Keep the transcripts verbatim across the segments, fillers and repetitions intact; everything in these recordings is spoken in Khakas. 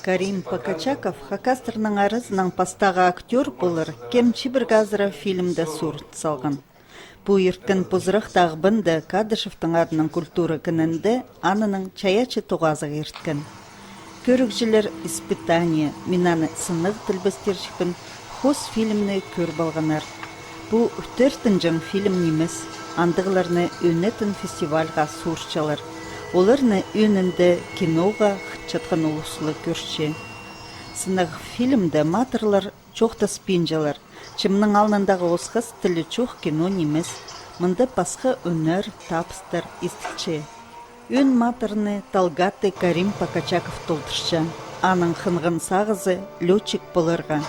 Карим Покочаков хакастарның аразынаң пастағы актёр полар, кем чибіргі азыра фильмде сурын салған. Пу ирткен позырахтағы Ағбанда Кадышевтің адынаң культура кінінде аның чайаачы тоғазығ ирткен. Кӧрігҷілер «Испытание», «Мин аны сынағ тілбестирҷікпін», «Хоос» фильмні кӧріп алғаннар. Пу тӧртінҷең фильм нимес, андағларны ӧнетін фестивальға суурчалар. Оларны ӧӧнінде киноға хынчатхан улус ла кӧрче. Сынағ фильмде матырлар чоохтаспинчалар. Че мының алнындағы осхас тілі чох кино нимес. Мында пасха ӱннер, табыстар истілче. Ӧӧн матырны Талгатты Карим Покочаков толдырча. Аның хынған сағызы лётчик поларға.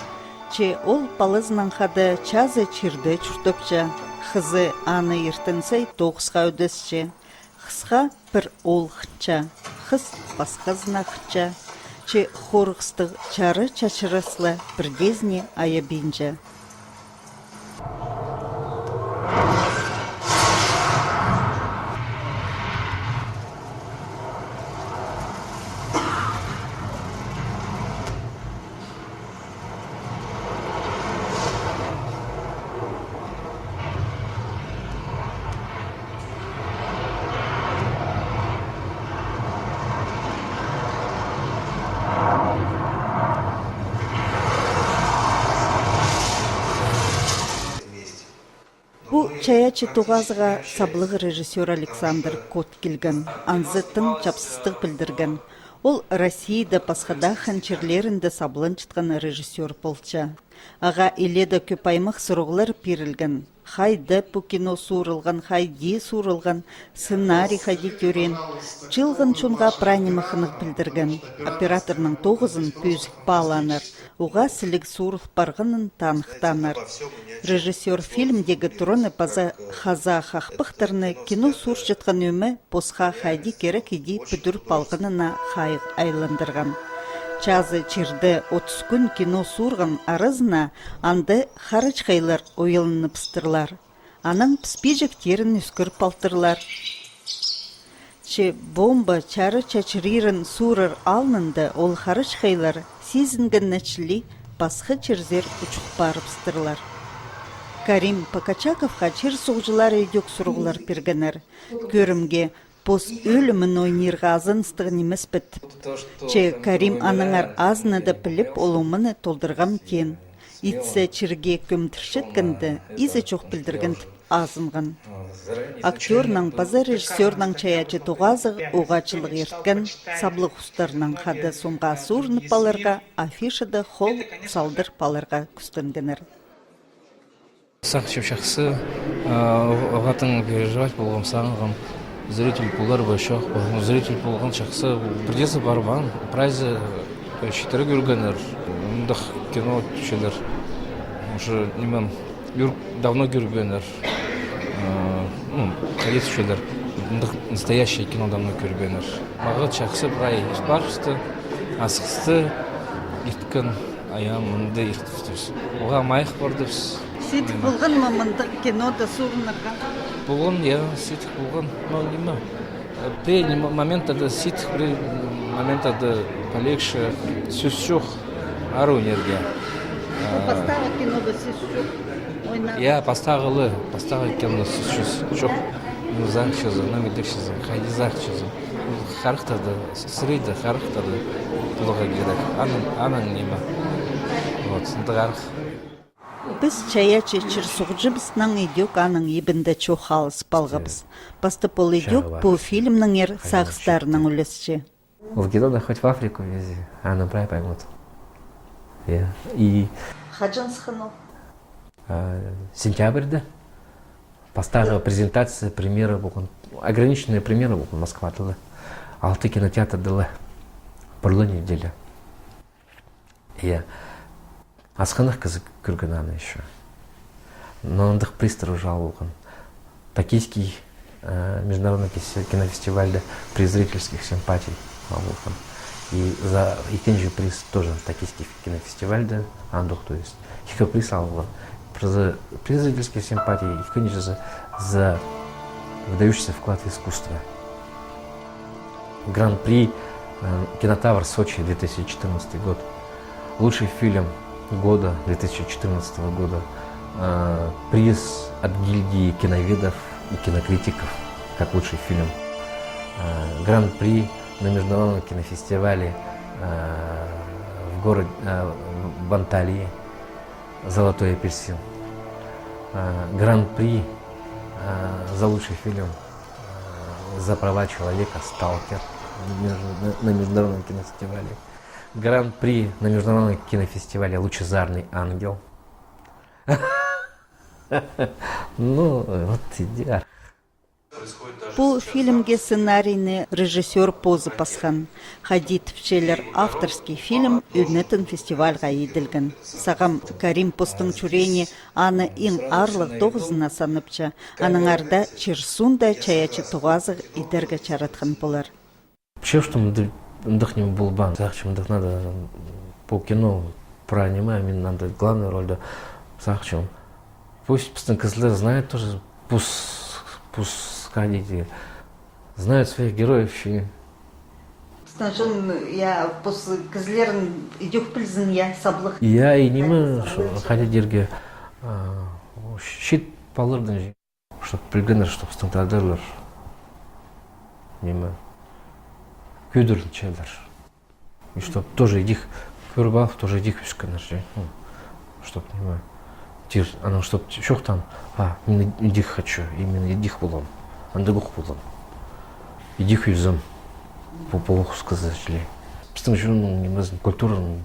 Че ол палазынаң хада чазы чирде чуртапча. Хызы аны иртен сай тоғысха ӧдесче. Хысха пір оол хынча, хыс пасхазына хынча, че хорғыстығ чарыт чачырас ла пірдеезіне айабинча. Пу чайаачы тоғазыға саблығ режиссёр Александр Кот килген, анзы тың чапсыстығ пілдірген. Ол Россияда пасха даа хан чирлерінде сабланчатхан режиссёр полча. Ағаа илееде кӧп аймах сурығлар пирілген. Хайда пу кино суурылған, хайди суурылған, сценарий хайди тӧреен. Чыылған чонға прай ниме хынығ пілдірген. Операторның тоғызын пӧзік паалааннар, уғаа сіліг суурыл парғанын таныхтааннар. Режиссёр фильмдегі тураны паза хаза хахпахтарны кино суурчатхан ӧме посха хайди кирек иди пӱдіріп алғанына хайығ айландырған. Чазы чирде отыс кӱн кино суурған аразына анда харачхайлар ояланыбыстырлар. Анаң піспиҷектерін ӧскіріп алтырлар. Че бомба чарыт чачырирын суурар алнында ол харачхайлар сизінгеннер чіли пасха чирзер учух парыбыстырлар. Карим Покочаковха чир-суғҷылары ідӧк сурығлар пиргеннер. Кӧрімге, пос ӧлімін ойнирға азыныстығ нимес пе тіп. Че Карим аннаңар азынада піліп, ол оманы толдырғам теен. Итсе чирге кӧмдірчеткенде, изі чох пілдірген тіп азынған. Актёрнаң паза режиссёрнаң чайаачы тоғазығ уғаа чылығ ирткен, саблығ устарнаң хада сомға суурынып аларға, афишада хол салдырып аларға кӱстенгеннер. Сағынчам чахсы, а, оғаа тың переживать полғам, сағынғам, зритель полар ба, чох па. Ну, зритель полған чахсы, пірдеезі парбаан, прайзы, э, читіре кӧргеннер, мындағ кино тіпчелер. Уже, ниме, ӱр-, давно кӧрбееннер. Э, ну, хайди тіпчелер, мындағ настоящее кино давно кӧрбееннер. Мағаа чахсы, прай парыбысты, асхысты ирткен. Ая, мында иртібіс. Оғаа майых пардыбыс. Сидік полған ма мында кинода суурынарға? Полған, я, сидік полған. Но ниме, пірее ниме моментада сидік, пірее моментада полегче. Сӧс чох, ары ӧнерге. Пастағы кинода сӧс чох. Ойнап. Я, пастағылы, пастағы кинода сӧс чох. Ну, сағынчазың, ну, мындағ чазың, хайди сағынчазың. Харахтарды, сірерді харахтарды поларға кирек. Анаң, анаң ниме. Вот, сынды харах. Піс чайаачы чир-суғҷыбыснаң ідӧк аның ибінде чоох алысып алғабыс. Пастап ол ідӧк пу фильмнеңер сағыстарынаң ӱлесче. В кино, да хоть в Африку вези, аны прай поймут. Я. И хаҷан сыххан ол? А, сентябрьде. Пастағы презентация, премьера полған, ограниченная премьера полған Москвада ла. Алты кинотеатрда ла. Пір ле неделя. Я. Асхынах кізі кӧрген аны ещё. Но андағ призтар уже алылған. Токийский, э, международный кис-, кинофестивальда приз зрительских симпатий алылған. И за ікінҷі приз тоже Токийский кинофестивальда, андағ, то есть, ікі приз алылған. Призы, приз зрительских симпатий, ікінҷізі за выдающийся вклад в искусство. Гран-при Э, Кинотавр Сочи, две тысячи четырнадцатый год. Лучший фильм года две тысячи четырнадцатого года. Э, Приз от гильдии киноведов и кинокритиков как лучший фильм. Э, Гран-при на международном кинофестивале, э, в городе, э, в Анталии. «Золотой апельсин». Э, Гран-при, э, за лучший фильм, э, за права человека, «Сталкер», на между-, на, на международном кинофестивале. Гран-при на международном кинофестивале «Лучезарный ангел». Ну, вот иди. Пу фильмге сценарийні режиссёр позы пасхан. Хайди тіпчелер, авторский фильм ӱнетін фестивальға иділген. Сағам Карим постың чӱреене аны иң аарлығ тоғызына санапча, аннаңар даа чир-суунда чайаачы тоғазығ идерге чаратхан полар. Че, что мындағ, мындағ ниме полбаан. Сағынчам, мындағ надо, пу кино прай ниме, мин анда главный рольда. Сағынчам, пусть пістің кізілер знают тоже, пусть, пусть, как дети, знают своих героев, че. Пістің чон, я, пусть кізілерін идӧк пілзін, я, саблығ. Я, и ниме, что, хайди тирге, а, чиит палалардаң, чтоб пілгеннер, чтоб пістің тадарлар, ниме, кӧдірілчелер. И чтоб тоже идӧк кӧріп алып, тоже идӧк ӧскеннер же. Ну, чтоб, ниме, тир, анаң чтоб чоохтаан, а, мин идӧк хочу, и мин идӧк полам, андағ ох полам. Идӧк ӧзем, пу, пу ох кізі чіли. Пістің чонның нимезін, культураның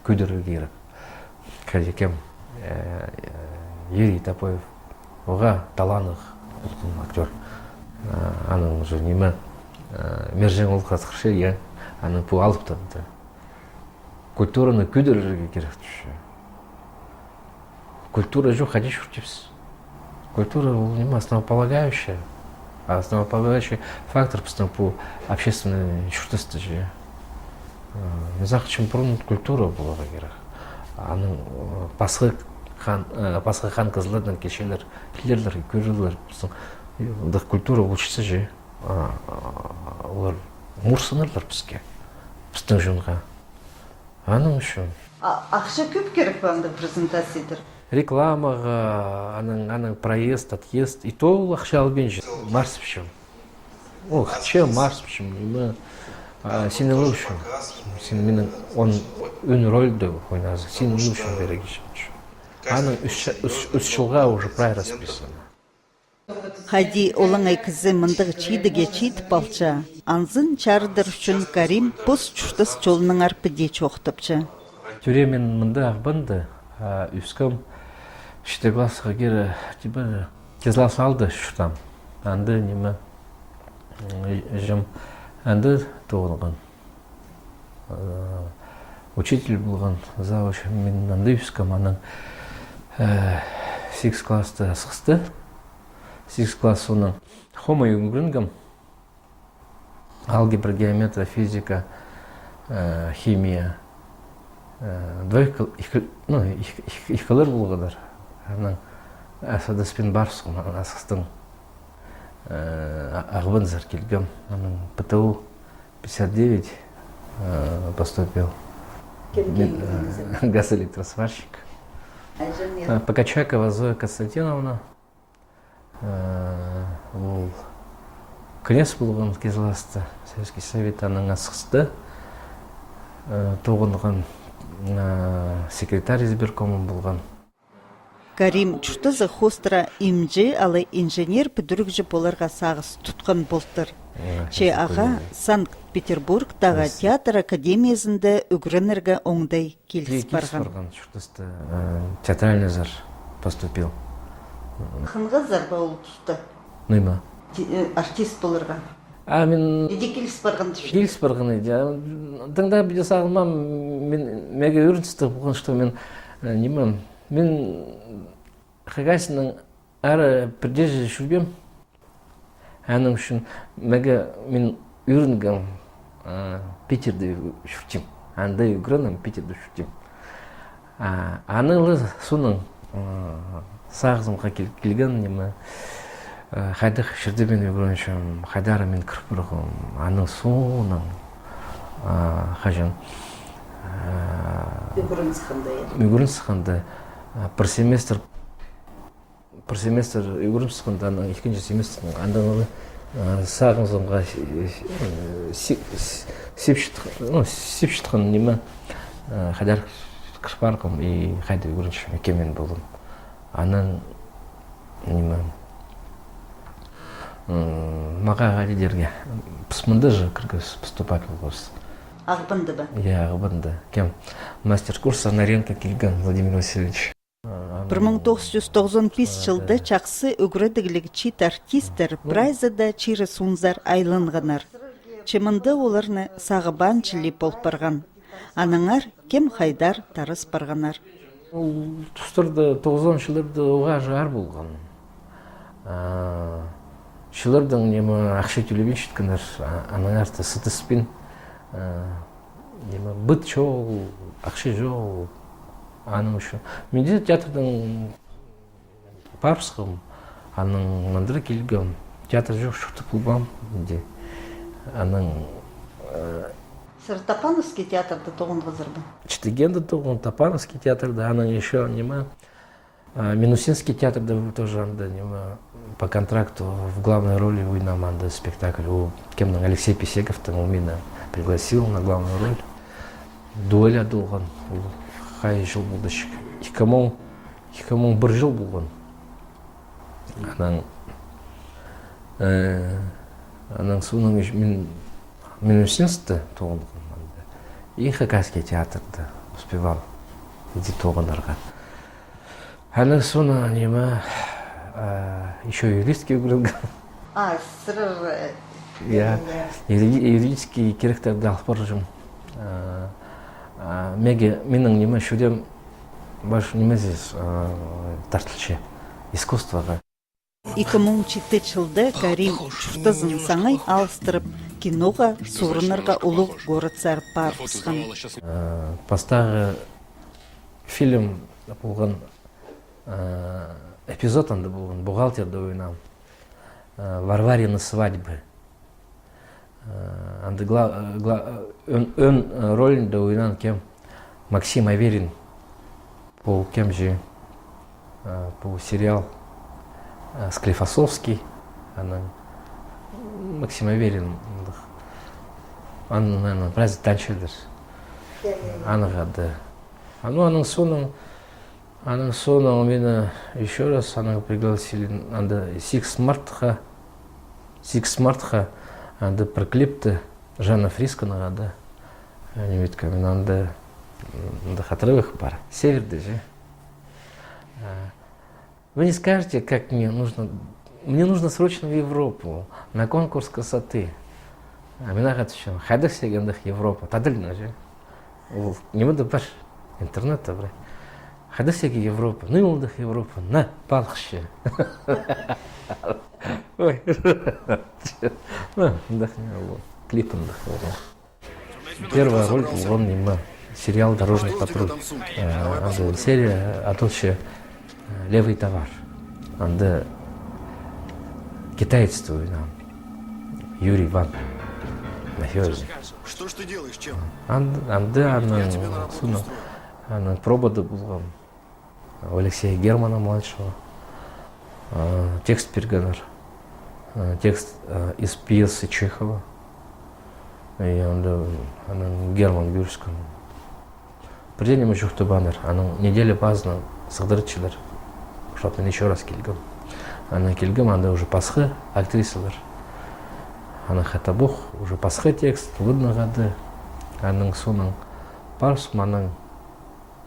кӧдірерге кирек. Хайди кем, э, э, Юрий Топоев. Оға таланнығ улуғ актёр. Э, аның уже ниме, э, мержең улуғ асхырча, я. Аның пу алыптығ, да. Культураны кӧдірерге кирек тіпче. Культура чох, хайди чӧрчебіс? Культура ол ниме, основополагающая. А основополагающий фактор пістің пу общественный чуртаста же. Э, мин сағынчам, пурун культура поларға кирек. Аның, э, пасха хан, э, пасха хан кізілердең килчелер, килерлер, кӧрерлер. Пістің, э, андағ культура полчатса же, а, а, олар мурсанарлар піске, пістің чонға. Аның ӱчӱн. А, ахча кӧп кирек пе андағ презентация идер? Рекламаға, аның, аның проезд, отъезд, и то ол ахча албинча, марсыпчам. Ол ахча марсыпчам, ниме, а, син ол ӱчӱн. Син минің он, ӱн рольда ойназың, син ол ӱчӱн пирерге чарир. Аның ӱс, ӱс, ӱс чылға уже прай расписано. Хайди олаңай кізі мындағ чидіге читіп алча, анзын чарыдар ӱчӱн Карим пос чуртас чолынаңар піди чоохтапча. Тӧреем мин мында, Ағбанда, а ӧскем читі классха кире, типа, Кизлас аалда чуртаам. Анда ниме, м, іҷем анда тоғынған. Э, учитель полған, завуч, мин анда ӧскем, анаң, э, сигіс класста асхысты. Сигіс класс соонаң хомай ӱгренгем. Алгебра, геометрия, физика, э, химия. Э, двойка, ікі, ну, ікі, ікі, ікілер полғаннар. Анаң асхыдаспин парыбысхам, анаң асхыстаң, э, А-, Ағбанзар килгем. Анаң П Т У пятьдесят девять, э, поступил. Кемге? Мин, э, газэлектросварщик. Э, Покачакова Зоя Константиновна. Э, ол князь полған Кизласта, Советский Совет, анаң асхыста, э, тоғынған, э, секретарь избиркома полған. Карим чуртазы хоостыра имҷі алай инженер пӱдірігҷі поларға сағыс тутхан полтыр. Че ағаа Санкт-Петербургтағы театр академиязында ӱгренерге оңдай киліс парған. Киліс парған, чуртаста, э, театральнайзар поступил. Хынғазар ба ол туста? Ниме? Те-, э, артист поларға. А, мин... Иди киліс парған тіпче. Киліс парған иди. А, тыңда, піди сағынмаам, мин, меге ӧріністіг полған, что мин, э, ниме, мин Хакасияның ары пірдеезі чӧрбеем. Аның ӱчӱн меге, мин ӧрінгем, а, Питерде чӧрчем. Анда ӱгренгем, Питерде чӧрчем. А, анаң ла соонаң, а, сағызымға кил-, килген ниме, а, хайдағ чирде мин ӱгренчем, хайдар мин кір парғам, анаң соонаң, А, хаҷан? А, ӱгрен сыхханда, я? Ӱгрен сыхханда, а, пір семестр, пір семестр ӱгрен сыхханда, анаң ікінҷі семестрнің андаң, а, сағынзымға, э, си-, си-, сипчатхан, ну, сипчатхан ниме, а, хайдар кір парғам и хайди ӱгренчем, кем мин полам. Анаң ниме, м, мағаа хайди дирге, піс мында же кіргебіс, поступать полғабыс. Ағбанда ба? Я, Ағбанда. Кем? Мастер курса Наренко килген, Владимир Васильевич. Пір муң тоғыс чӱс тоғызон пис чылда чахсы ӱгредігліг чиит артисттер прайзы даа чирі суунзар айланғаннар. Че мында оларны сағынчалар пол парған. Аннаңар кем хайдар тарас парғаннар. Ол тустарда, тоғызон чылларда уғаа чаар полған. А, чыллардаң ниме, ахча тӧлебинчеткеннер, а, аннаңар та сыдыспин, а, ниме, быт чоғыл, ахча чоғыл. Аның ӱчӱн мин дее театрдаң парыбысхам, анаң мындыра килгем, театр чох чуртап полбаам, дее. Анаң, э, сірер Топановский театрда тоғынғазар ба? Читегенде тоғынғам, Топановский театрда, анаң ещё ниме, а, Минусинский театрда тоже анда ниме, по контракту в главной роли ойнаам анда спектакль. Ол кемнің, Алексей Песековтың, ол мині пригласил на главную роль. Дуэль адалған. Ол хай чыл полды чох. Ікі муң, ікі муң пір чыл полған. Анаң, э, анаң соонаң мин, Минусинскте тоғынғам анда. И Хакасский театрда успевал иди тоғынарға. Анаң соонаң ниме, а, ещё юристке ӱгренгем. А, сірер, э, я, я, я, юри-, юридический киректерді алып парҷам. А, а, меге, минің ниме, чӱреем пас ниме зе, а, тартылча искусствоға. Ікі муң читі чылда Карим чуртазын саңай алыстырып, киноға, суурынарға улуғ городсар парыбысхан. Э, пастағы фильм полған, э, эпизод анда полған, бухгалтерді ойнаам. Э, «Варварины свадьбы». Э, анда гла-, э, гла-, э, ӧӧн, ӧӧн, э, рольында ойнаан кем? Максим Аверин. Пу кем же, э, пу сериал, э, Склифосовский, анаң Максим Аверин, мындағ. Аны, наверное, прайзы танчалар. Анаң хада. А, ну, анаң соонаң Анаң соонаң мині ещё раз анаң пригласили, анда сигіс мартха, сигіс мартха анда пір клипті Жанна Фрисканың анда, э, ниме иткем, мин анда, м, анда отрывок пар, северде же. А, «Вы не скажете, как мне нужно, мне нужно срочно в Европу, на конкурс красоты». А мин ағаа тіпчем: «Хайдағ сірерге андағ Европа, тадылны же». Ол ниме дее пар, интернетте пар. «Хайдағ сірерге Европа? Ну, андағ Европа, на, палыхчы». Ой. Ну, андағ ниме ол, клип андағ ол. Первая роль полған ниме, сериал «Дорожный патруль». Э, анда серия адалча, э, «Левый товар». Анда китаецті ойнаан. Юрий Ван. Мафиози. Что ж ты делаешь, Чел? Ан-, анда аның, суна, аның пробада полған. Алексея Германа-младшего. А, текст пиргеннер. А, текст, а, из пьесы Чехова. И анда, анаң Герман Бюрскан. Пірдее ниме чоохтабааннар, анаң неделя пазынаң сығдыратчалар, чтоб мин ещё раз килгем. Анаң килгем, анда уже пасха актрисалар. Анаң хатабох, уже пасха текст, ладно, хада. Анаң соонаң парыбысхам, анаң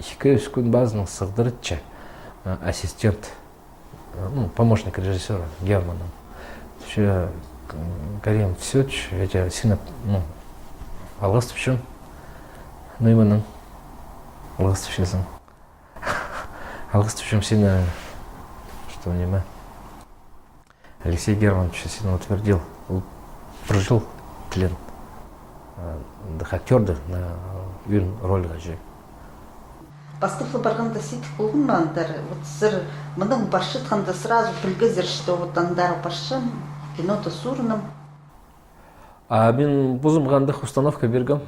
ікі-ӱс кӱн пазынаң сығдыратча, а, ассистент, ну, помощник режиссёра Германның. Тіпче: «Карим, все, я тебя сильно, ну, алғыс тіпчем». Ну, и мынаң алғыс тіпчезің. Алғыс тіпчем сині, что ниме. Алексей Германович сині утвердил. Ол пір чыл тілен, э, андағ актёрды на ӧӧн рольға же. Пастап ла парғанда сидік полған ма андар? Вот сірер мынаң парчатханда сразу пілгезер, что вот андар парчам, кинода суурынам. А мин позымға андағ установка пиргем.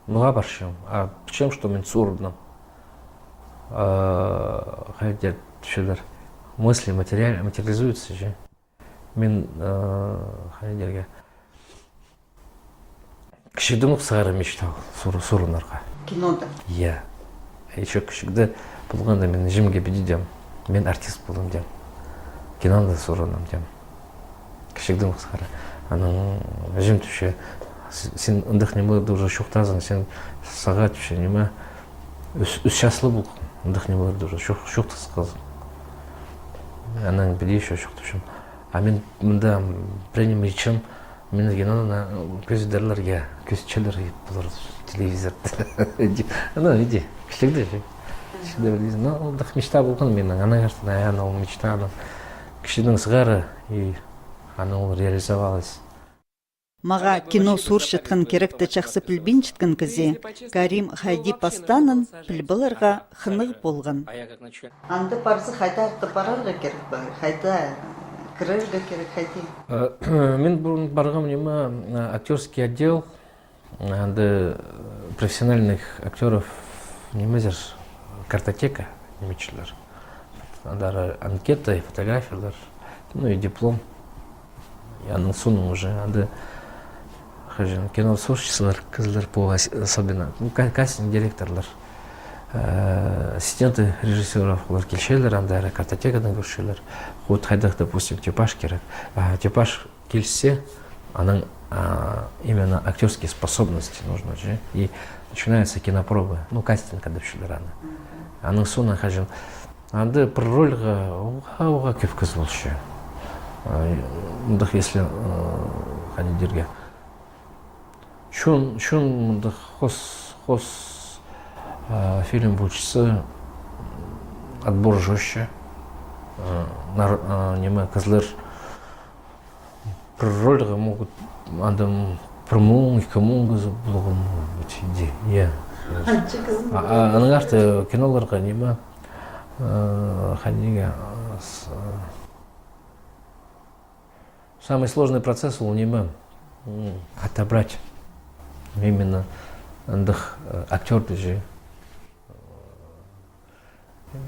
Ноға парчам, а пілчем, что мин сурынам. А, хайди тіпчелер, мысли материал-, материализуются же. Мин, а, хайди тирге, кічігдең ох сығара мечтал сур-, сурынарға. Кинода? Я. Ещё кічігде полғанда мин іҷемге піди тим, мин артист полам тим. Кинода сурынам тим. Кічігдең ох сығара. Анаң іҷем тіпче: «С-, син андағ нимелерде уже чоохтазың, син сағаа, тіпче, ниме, ӱс, ӱс частығ полған, андағ нимелерде уже чоох-, чоохтасхазың». Анаң піди ещё чоохтапчам. А мин мында, м, принимайтчам, мин киноны кӧзідерлер, я, кӧзітчелер, и пулар телевизорда. Иди, ну, иди, кічігде же. Кічігде телевизор. Ну, андағ мечта полған минің, анаң артын, аян ол мечта, анаң кічігдең сығара, и оно реализовалось. Мағаа кино суурчатхан киректі чахсы пілбинчеткен кізі Карим хайди пастаанын піліп аларға хынығ полған. Анда парза, хайда артых парарға кирек пе, хайда кірерге кирек, хайди? Э, мин пурун парғам, ниме, э, актёрский отдел, анда, э, профессиональных актёров, нимезер, картотека, нимечілер. Андар анкета и фотографиялар, ну и диплом. И аның соонаң уже анда, хаҷан, кино суурчызылар, кізілер пу ас-, особенно, ну, ка-, кастинг директорлар, э, ассистенты режиссёров, олар килчелер, андар картотекадаң кӧрчелер. Вот хайдағ, допустим, типаж кирек. А, типаж киліссе, анаң, а, именно актёрские способности нужны же. И начинается кинопроба, ну, кастинг, када тіпчелер аны. Аның соонаң хаҷан, анда пір рольға уғаа, уғаа кӧп кізі полча. А, мындағ, если, э, хайди тирге, чон, чон мындағ хос, хос, э, фильм полчатса, отбор жёстче. Э, нар-, э, ниме, кізілер пір рольға могут, анда пір муң, ікі муң кізі поларға, может быть, иди, я. Анча кізі. А, а, анаң арты киноларға, ниме, э, хайди тирге, э, с-, э, самый сложный процесс ол, ниме, м, отобрать именно андағ, э, актёрды же.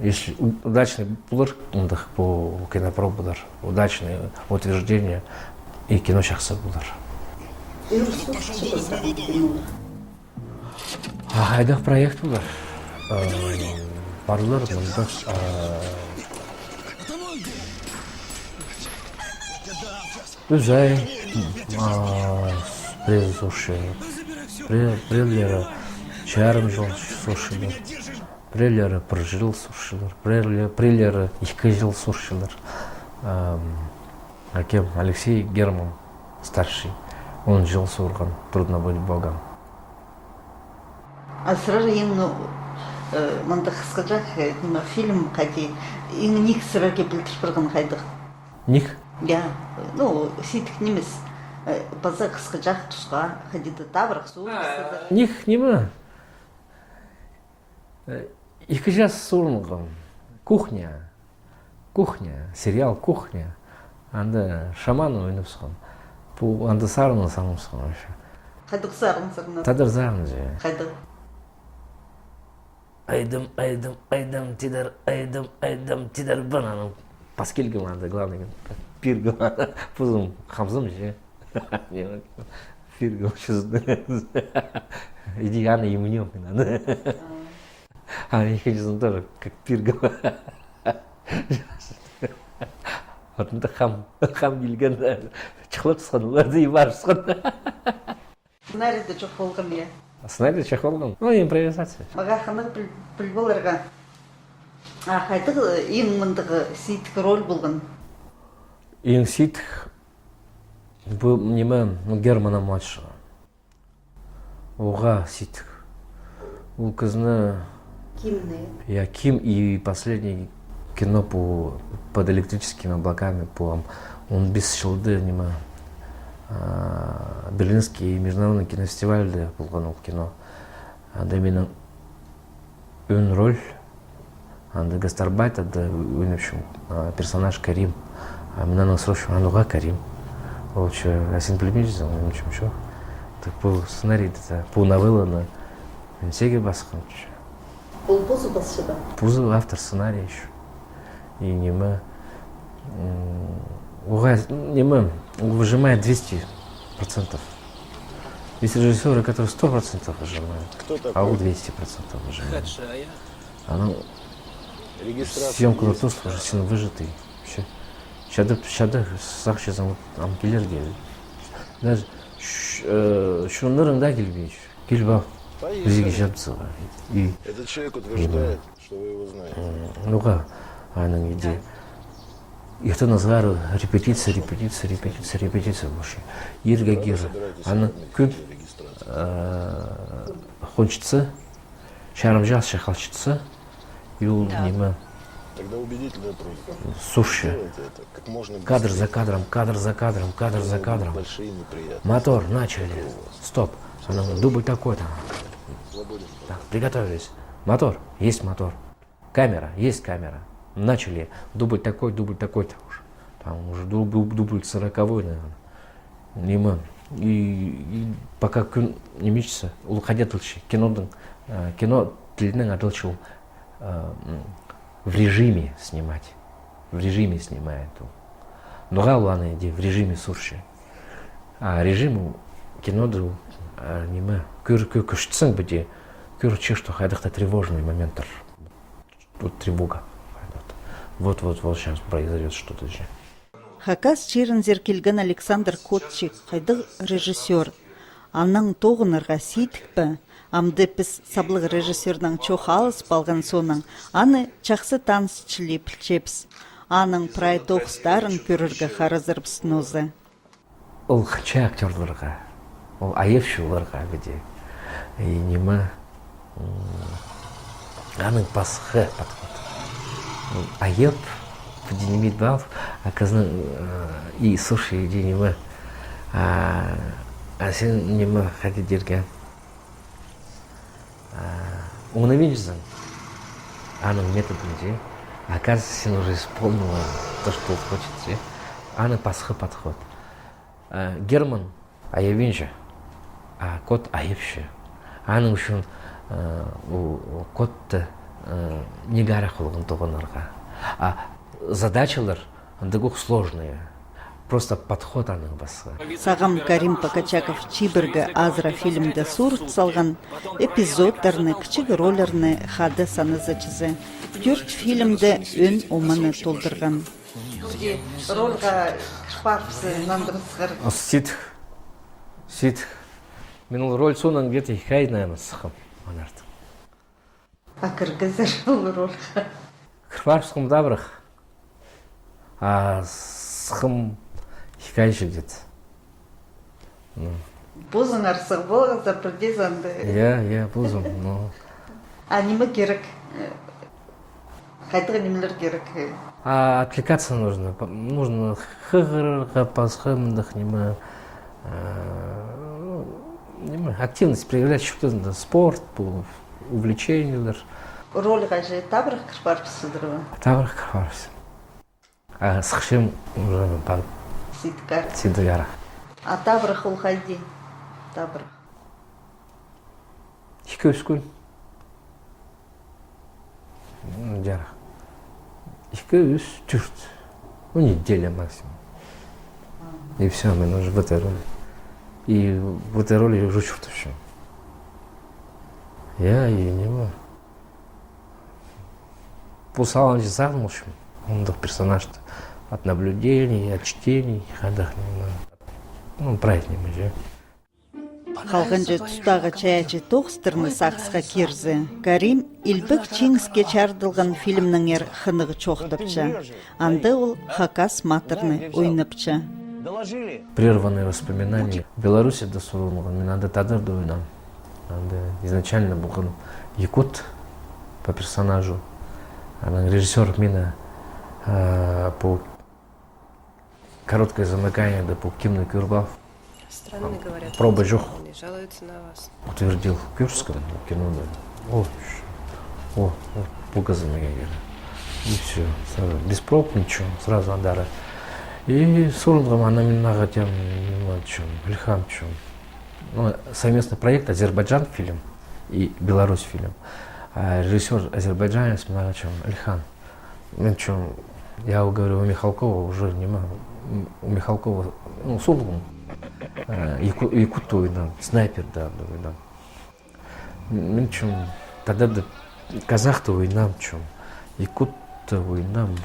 Если у-, удачный полар, андағ пу кинопробалар, удачный утверждение, и кино чахсы полар. А хайдағ проект полар? Э, парлар мындағ, э, ӱс ай, а, пірее суурча, піре-, піреелері чарым чыл суурчалар, піреелері пір чыл суурчалар, пірееле-, піреелері ікі чыл суурчалар. Ам, а кем? Алексей Герман, старший, он чыл суурған «Трудно быть Богом». А сірер иң, ну, э, мындағ хысхаҷах, э, ниме, фильм хайди, иң ниик сірерге пілдір парған хайдағ? Ниик? Я, ну, сидік нимес, э, паза хысхаҷах тусха, хайди даа табырах суурғызар. Ниик ниме? Э, ікі час суурынғам. «Кухня». «Кухня», сериал «Кухня». Анда шаманны ойнапсхан. Пу анда сарынны салымсхан вообще. Хайдағ сарын сарнадың? Тадар сарыны же. Хайдағ? Айдым, айдым, айдым, тидар, айдым, айдым, тидар, бананың. Пас килгем анда, главный, пиргем анда, позым хамзым же. Пиргем чӱзін. Иди аны имнем мин аны. А, ікінҷізін тоже как пиргем. Вот мында хам, хам килген, чыхлап тусхан, оларды и барып тусхан. Сценарийде чох полған, я? Сценарийде чох полған. Ну, импровизация. Мағаа хынығ піл-, піліп аларға. А хайдағ, э, иң мындағ сидік роль полған? Иң сидік, пу, ниме, ну, Германа младшего. Уғаа сидік. Ол кізіні... Кимні? Я, Ким и последнее кино пу «Под электрическими облаками», пу ам он пис чылда, ниме, а, Берлинский международный кинофестивальда полған ол кино. Анда минің ӧӧн роль. Анда гастарбайтада ойнапчам, а, персонаж Карим. А мин аннаң сурапчам: «А ноға Карим?» Ол че: «А син пілбинчезің?» Мин тіпчем: «Чох». Так пу сценарийде, пу новелланы Кӧнсеге пасханча. Ол позы пасча ба? Позы автор сценария ещё. И ниме, м, оға, ниме, ол выжимает двести процентов. Есть режиссёры, которые сто процентов выжимают, а ол двести процентов выжимает. Анаң съёмкалар тоозылып, уже син выжатый. Всё. Чадап, чадап, сағынчазың, ам килерге. Даже ш-, э, чоннарың даа килбинче. Киліп ал. Бізге чатса. И этот человек утверждает, что вы его знаете. М, ну-ка, анаң иди. Иртеннең сығара репетиция, репетиция, репетиция, репетиция больше. Ирге кир. Анаң кӱн, э, хончатса, чарым часча халчатса, и ол ниме, сурча. Кадр за кадром, кадр за кадром, кадр за кадром. Мотор, начали. Стоп. Анаң дубль такой-то. Так, приготовились. Мотор. Есть мотор. Камера. Есть камера. Начали. Дубль такой, дубль такой-то уже. Там уже дуб-, дуб-, дубль сороковой, наверное. Ниме. И, и пока кӱн ниме итче, ол хайди адалча, киноның, э, кино тілінең адалча ол, э, м, в режиме снимать. В режиме снимает ол. Ноға ол аны иди в режиме сурча. А режим ол кинода ол, а, ниме, кӧр-, кӧ-, кӧрчетсең, піди кӧрче, что хайдағ-да тревожный моменттер. Вот тревога. Вот, вот, вот сейчас произойдёт что-то же. Хакас чирінзер килген Александр Котчик хайдағ режиссёр. Анаң тоғынарға сидік пе? Амды піс саблығ режиссёрнаң чоох алысып алған соонаң, аны чахсы таныс чіли пілчебіс. Аның прай тоғыстарын кӧрерге харазарбыс ноза. Ол хынча актёрларға, ол айапчы оларға піди. И ниме, м, аның пасха подход. Ол айап, піди ниме итіп ал, а кізінің, э, и слушай, иди ниме, а, а син ниме, хайди дирге, а, оңнабинчазың аның методын же, оказывается, син уже исполнила то, что он хочет же. Аның пасха подход. А, Герман айабинча, а Кот айапча. Аның ӱчӱн, э, у, у Котты, э, ниик арах полған тоғынарға. А задачалар андағ ох сложные. Просто подход аның пасха. Сағам Карим Покачаков чибіргі азыра фильмде сурат салған эпизодтарны, кічіг рольларны хада саназа чізе. Тӧрт фильмде ӧӧн оманы толдырған. Пу рольға кір парыбысса, нандыра сығар. Сидік. Сидік. Мин ол роль соонаң где-то ікі ай, наверное, сыххам, анаң артых. А кіргезер ол рольға? Кір парыбысхам табырах. А сыххам ікі ай чіли где-то. Ну. Позыңар сығып алғазар, пірдеезі анда. Я, я, позым, ну. А ниме кирек? Хайдағ нимелер кирек? А отвлекаться нужно. П-, нужно хығырарға, пасха мындағ ниме, э, ну, ниме, активность проявлять, что-то, спорт, пу, увлечениелер. Рольға же табырах кір парыбысхазар ба? Табырах кір парыбысхам. А сыхчам уже парып. Сидік арах. Сидік арах. А табырах ол хайди? Табырах. Ікі-ӱс кӱн. М, ярах. Ікі, ӱс, тӧрт. Ну, неделя максимум. И всё, мин уже в этой роли. И в этой роли уже чуртапчам. Я, и ниме. Пу салынҷа сағынчам. Мындағ персонажты. От наблюдений, от чтений, хайдағ ниме. Ну, прай ниме же. Халғанҷы тустағы чайаачы тоғыстарны сағысха кирзе, Карим «Илбек Чиңіске чарыдылған» фильмнеңер хынығ чоохтапча. Анда ол хакас матырны ойнапча. «Прерванные воспоминания». Белоруссияда сурынған, мин анда тадарда ойнаам. Анда изначально полған якут по персонажу. Анаң режиссёр мині, э, пу «Короткое замыкание» да пу кимні кӧріп ал. Странно говорят. Проба чох. Жалуются на вас. Утвердил. Кӧрчеткем кинода. О, о, о, пу кізі мағаа кирек. И всё. Сразу. Без проб, ничего. Сразу андар. И сурынғам, анаң мин ағаа тим, ниме тим, Ильхам тим. Ну, совместный проект «Азербайджан фильм» И Беларусь фильм. А режиссёр азербайджанец, мына чоом, Эльхан. Мин чоом, я говорю, у Михалкова уже ниме, м, у Михалкова, ну, сулғым. Э, яку-, якутты ойнаам, снайперді ойнаам. Мин чоом, тадарды, казахты ойнаам чоом, якутты ойнаам,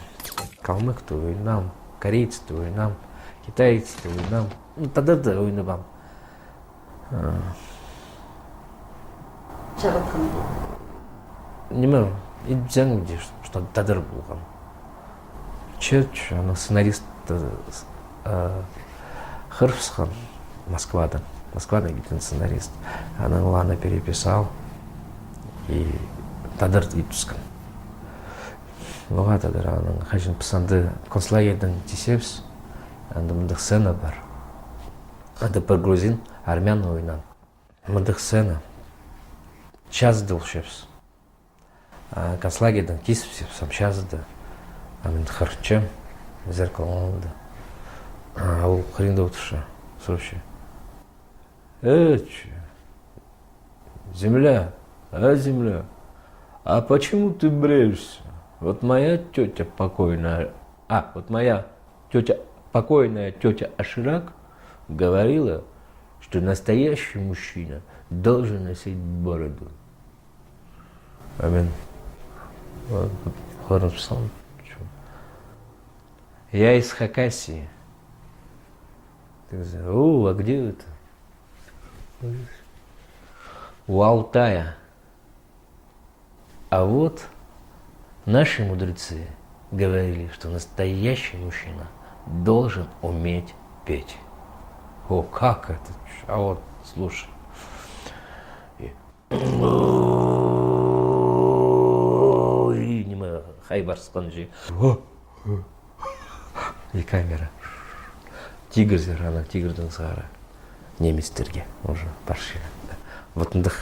калмыкты ойнаам, корейцті ойнаам, китайцті ойнаам. Ну, тадарды ойнабаам. А. Чағатхан. Ниме, ит заңды, что тадар полған. Черч, аның сценарист, э, хырыбысхан Москвадаң. Москвадаң килген сценарист. Анаң ол аны переписал и тадар ит тӱскен. Ноға тадар, анаң хаҷан піс анда концлагерьдең тизебіс, анда мындағ сцена пар. Анда пір грузин, армян ойнаан. Мындағ сцена. Чазыда полчабыс. А, концлагерьдең тизібіс, сам чазыда. А мин хырынчам, зеркалоның алнында. А ол хыринда одырча, сурапча: «Э, че, земля, а, земля, а почему ты бреешься? Вот моя тётя покойная, а, вот моя тётя, покойная тётя Аширак говорила, что настоящий мужчина должен носить бороду». А мин, э, хырынчам, чё: «Я из Хакасии». Так сказать, «О, а где это?» «У Алтая». «А вот наши мудрецы говорили, что настоящий мужчина должен уметь петь». «О, как это? А вот, слушай». И и ниме, хай парысхан чи. И камера. Тигірлер, анаң тигірдең сығара немецтерге уже парча. Вот мындағ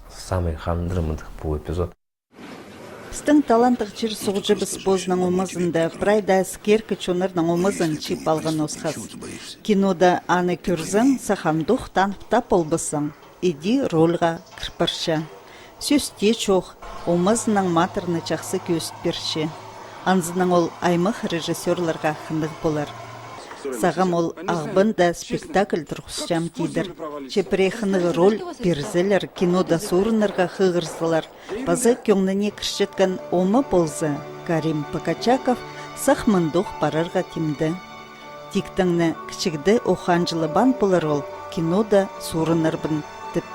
самый хандыр мындағ пу эпизод. Пістің талантығ чир суғҷыбыс позының омазында, прай даа іскеркі чоннарның омазын чыып алған осхас. Кинода аны кӧрзең, сах андох танып таа полбассың. Іди рольға кір парча. Сӧс тее чох, омазынаң матырны чахсы кӧзіт пирче. Анзынаң ол аймах режиссёрларға хынығ полар. Сағам ол Ағбанда спектакль турғысчам тидір. Че пірее хынығ роль пирзелер, кинода суурынарға хығырзалар, паза кӧңніне кірчеткен ома полза, Карим Покачаков сах мындох парарға тимде. Тиктең не кічігде ох анҷылабаан полар ол кинода суурынарбын тіп.